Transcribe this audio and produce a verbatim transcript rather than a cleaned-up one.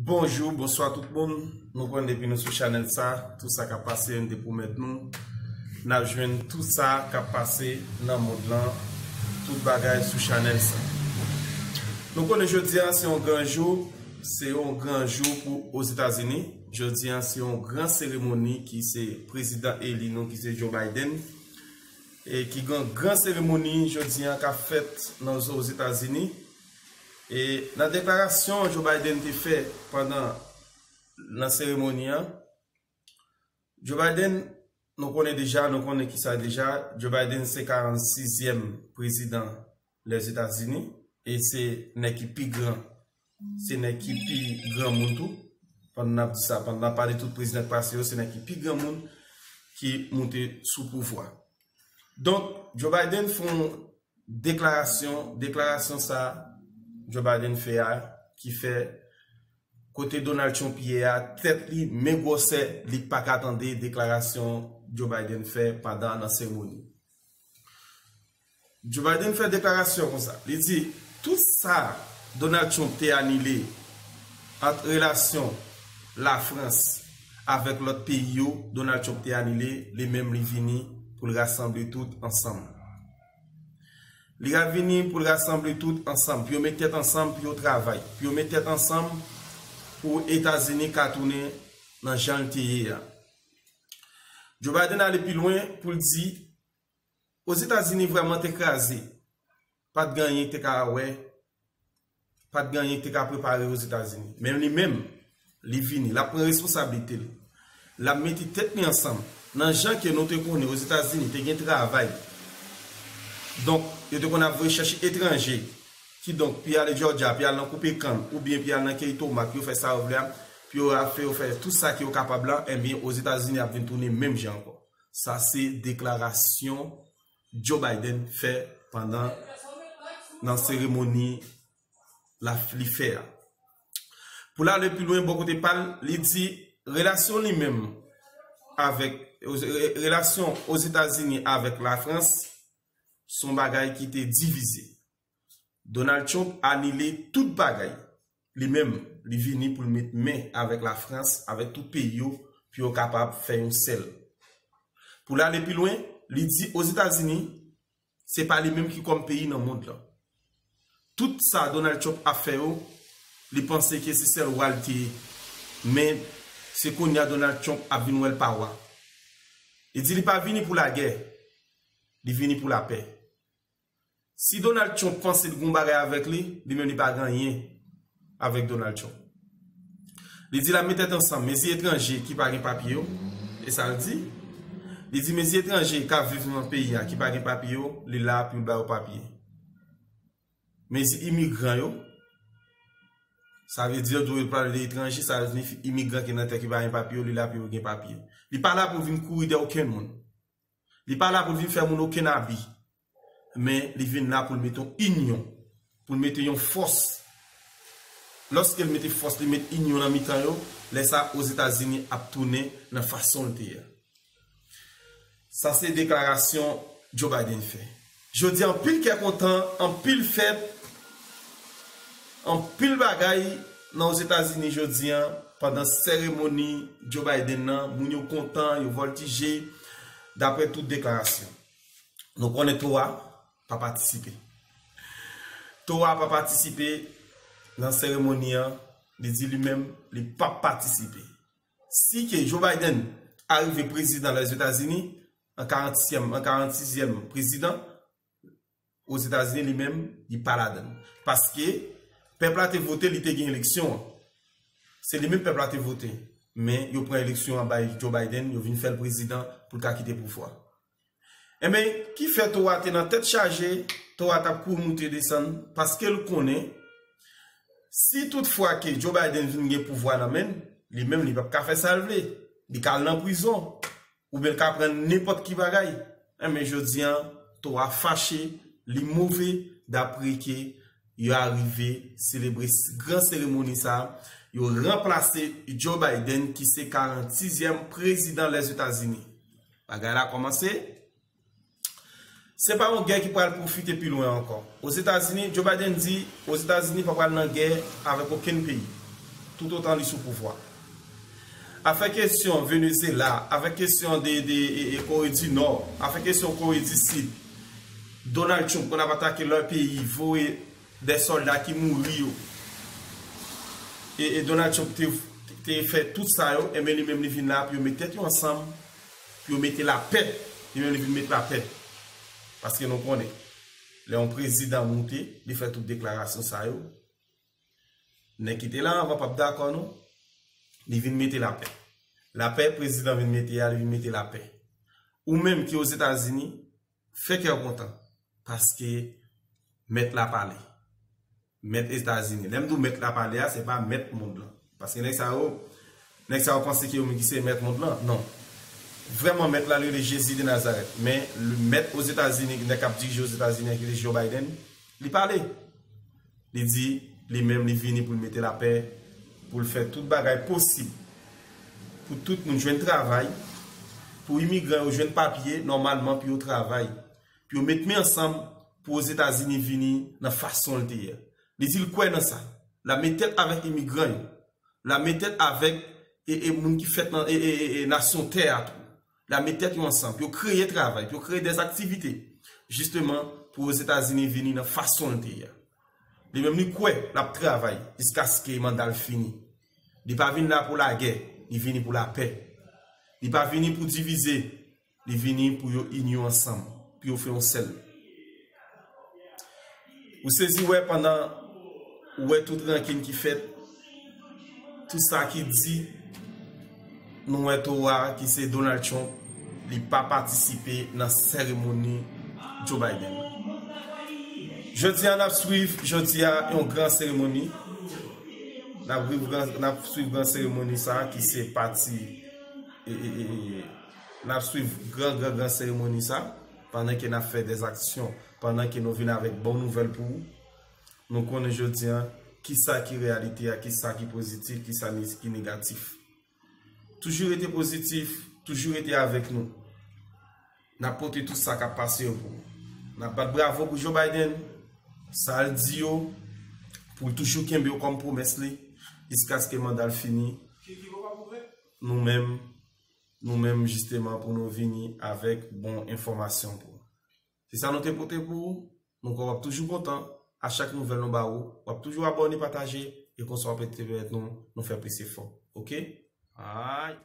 Bonjou, bonswa tout moun. Nou konn depi nou sou chanèl sa, tout sa k ap pase, m te pwomèt nou, n ap jwenn tout sa k ap pase nan mond lan, tout bagay sou chanèl sa. Nou konnen jodi a se yon gran jou, se yon gran jou pou Ozetazini. Jodi a se yon gran seremoni ki se prezidan eli nou ki se Joe Biden, e ki gen gran seremoni jodi a k ap fèt nan Ozetazini. E nan deklarasyon Joe Biden te fè pandan nan seremoni an, Joe Biden, nou konnen deja, nou konnen kisa deja, Joe Biden se karannsizyèm prezidan Lèzetazini, e se nèg ki pi gran, se nèg ki pi granmoun tou. Pandan n ap di sa, pandan n ap pale tout prezidan k pase yo, se nèg ki pi granmoun ki moute sou pouvwa. Donk, Joe Biden fè yon deklarasyon, deklarasyon sa Joe Biden fè a, ki fè kote Donald Trump ye a, tèt li men gwosè, li pa ka tande deklarasyon Joe Biden fè pandan nan seremoni. Joe Biden fè deklarasyon konsa. Li di, tout sa Donald Trump te anile ant relasyon Lafrans avèk lòt peyi yo, Donald Trump te anile, li menm li vini pou l rasanble tout ansanm. Li ka vini pou l rasanble tout ansanm, pou yo met tèt ansanm, pou yo travay, pou yo met tèt ansanm pou Etazini ka tounen nan jan l te ye a. Joe Biden ale pi lwen pou l di, Ozetazini vrèman te kraze, pa t gen anyen ki te ka wè, pa t gen anyen ki te ka prepare Ozetazini. Men li menm, li vini, l ap pran responsablite l. L ap mete tèt li ansanm. Nan jan ke nou te konnen Ozetazini te gen travay. Donk, yo te konn ap voye chèche etranje. Kidonk, pou y ale Jòdya, pou y al nan koupe kann, oubyen pou y al nan keyi tomat, pou yo fè sa yo vle a, pou yo ap fè, yo fè tout sa ke yo kapab la, ebyen, Ozetazini ap vin tounen menm jan ankò. Sa se deklarasyon Joe Biden fè pandan nan seremoni la li fè a. Pou l ale pi lwen bò kote pa l, li di relasyon li menm avèk, re-, relasyon Ozetazini avèk Lafrans se yon bagay ki te divize. Donald Trump anile tout bagay. Li menm, li vini pou l met men avèk Lafrans, avèk tout peyi yo, pou yo kapab fè yon sèl. Pou l ale pi lwen, li di Ozetazini, se pa li menm ki kòm peyi nan mond lan. Tout sa Donald Trump ap fè yo, li panse ke se sèl wa l te ye. Men, se kounye a Donald Trump ap vin wè l pa wa. Li di li pa vini pou lagè, li vini pou lapè. Si Donald Trump panse l gen yon bagay avèk li, li menm li pa gen anyen avèk Donald Trump. Li di l ap met tèt ansanm, mezi etranje ki pa gen papye yo, e sa l di. Li di mezi etranje k ap viv nan peyi a ki pa gen papye yo, li la pou l ba yo papye. Mezi imigran yo, sa vle di yo dwe pale de etranje, sa vle di imigran ki nan tè ki pa gen papye yo, li la pou yo gen papye. Li pa la pou vin kouri dèyè okenn moun. Li pa la pou l vin fè moun okenn abi, men li vin la pou l mete yon inyon, pou l mete yon fòs. Lòske l mete fòs, li met inyon nan mitan yo, lè sa Ozetazini ap tounen nan fason l te ye a. Sa se deklarasyon Joe Biden fè. Jodi a, anpil kè kontan, anpil fèt, anpil bagay nan Ozetazini jodi a, pandan seremoni Joe Biden nan, moun yo kontan, yo vòltije, daprè tout deklarasyon. Nou konnen Towa pa patisipe. Towa pa patisipe nan seremoni an, li di li menm, li p ap patisipe. Si ke Joe Biden arive prezidan Lèzetazini, an karantyèm, an karannsizyèm prezidan, Ozetazini li menm, li pa ladan l. Paske pèp la te vote, li te gen eleksyon an. Se li menm pèp la te vote. Men yo pran eleksyon an bay Joe Biden, yo vin fè l prezidan pou l ka kite pouvwa. Enben, ki fè Towa te nan tèt chaje, Towa t ap kouri moute desann, paske l konnen, si toutfwa ke Joe Biden vin gen pouvwa nan men l, li menm li p ap ka fè sa l vle. Li ka al nan prizon, oubyen l ka pran nenpòt ki bagay. Enben, jodi a, Towa fache, li move, daprè ke yo arive selebre s-, gran seremoni sa a, yo ranplase Joe Biden, ki se karannsizyèm prezidan Lèzetazini. Bagay la kòmanse. Se pa yon gè ki pral pwofite pi lwen ankò. Ozetazini, Joe Biden di, Ozetazini pa pral nan gè avèk okenn peyi. toutotan li sou pouvwa. Afè kesyon Venezuela, afè kesyon de, de e, e, Kore di Nò, afè kesyon Kore di Sid, Donald Trump konn ap atake lòt peyi, voye de sòlda ki mouri yo. E, e Donald Trump te, te fè tout sa yo, enben li menm li vin la pou yo met tèt yo ansanm, pou yo mete lapè. Li menm li vin met lapè. Paske nou konnen, lè yon prezidan moute, li fè tout deklarasyon sa yo, nèg ki te la anvan p ap dakò non. Li vin mete lapè. Lapè prezidan vin mete a, li vin mete lapè. Ou menm ki Ozetazini, fè kè w kontan. Paske mèt la pale. Mèt Etazini. Lè m di w mèt la pale a, se pa mèt mond lan. Paske nèg sa yo, nèg sa yo panse ke yo menm ki se mèt mond lan. Non. Vrèman, mèt la, li rele Jezi de Nazarèt. Men, mèt Ozetazini, nèg k ap dirije Ozetazini an, ki rele Joe Biden, li pale. Li di, li menm, li vini pou l mete lapè, pou l fè tout bagay posib pou tout moun jwenn travay, pou imigran yo jwenn papye nòmalman pou yo travay, pou yo met men ansanm pou Ozetazini vini nan fason l te ye. Li di l kwè nan sa. L ap met tèt avèk imigran yo. L ap met tèt avèk e, e moun ki fèt nan e, e, e, e nasyon tè a tou. L ap met tèt yo ansanm, pou yo kreye travay, pou yo kreye dèzaktivite. Jisteman, pou Ozetazini vini nan fason l te ye a. Li menm li kwè l ap travay jiskaske manda l fini. Li pa vin la pou lagè, li vini pou lapè. Li pa vini pou divize, li vini pou yo ini yo ansanm, pou yo fè yon sèl. Ou sezi wè pandan ou wè tout rankin ki fèt, tout sa ki di, nou wè towa ki se Donald Trump, li pa patisipe nan seremoni Joe Biden nan. Jodi a n ap swiv, jodi a yon gran seremoni. N ap viv gran, n ap swiv gran seremoni sa ki se pati e, e, e, e, n ap swiv gran, gran, gran seremoni sa pandan ke n ap fè dèzaksyon, pandan ke nou vin avèk bon nouvèl pou ou. Nou konnen jodi a kisa ki reyalite a, kisa ki pozitif, kisa ki negatif. Toujou rete pozitif, toujou rete avèk nou. N ap pote tout sa k ap pase yo pou ou. N ap bat bravo pou Joe Biden, sa l di yo, pou l toujou kenbe yo kòm pwomès li, jiskaske manda l fini. Nou menm, nou menm jisteman pou nou vini avèk bon enfòmasyon pou ou. Se sa nou te pote pou ou. Nou kwè w ap toujou kontan a chak nouvèl nou ba ou. W ap toujou abòne, pataje, e konsa w ap ede pèmèt nou, nou fè plis efò. Oke? Ay!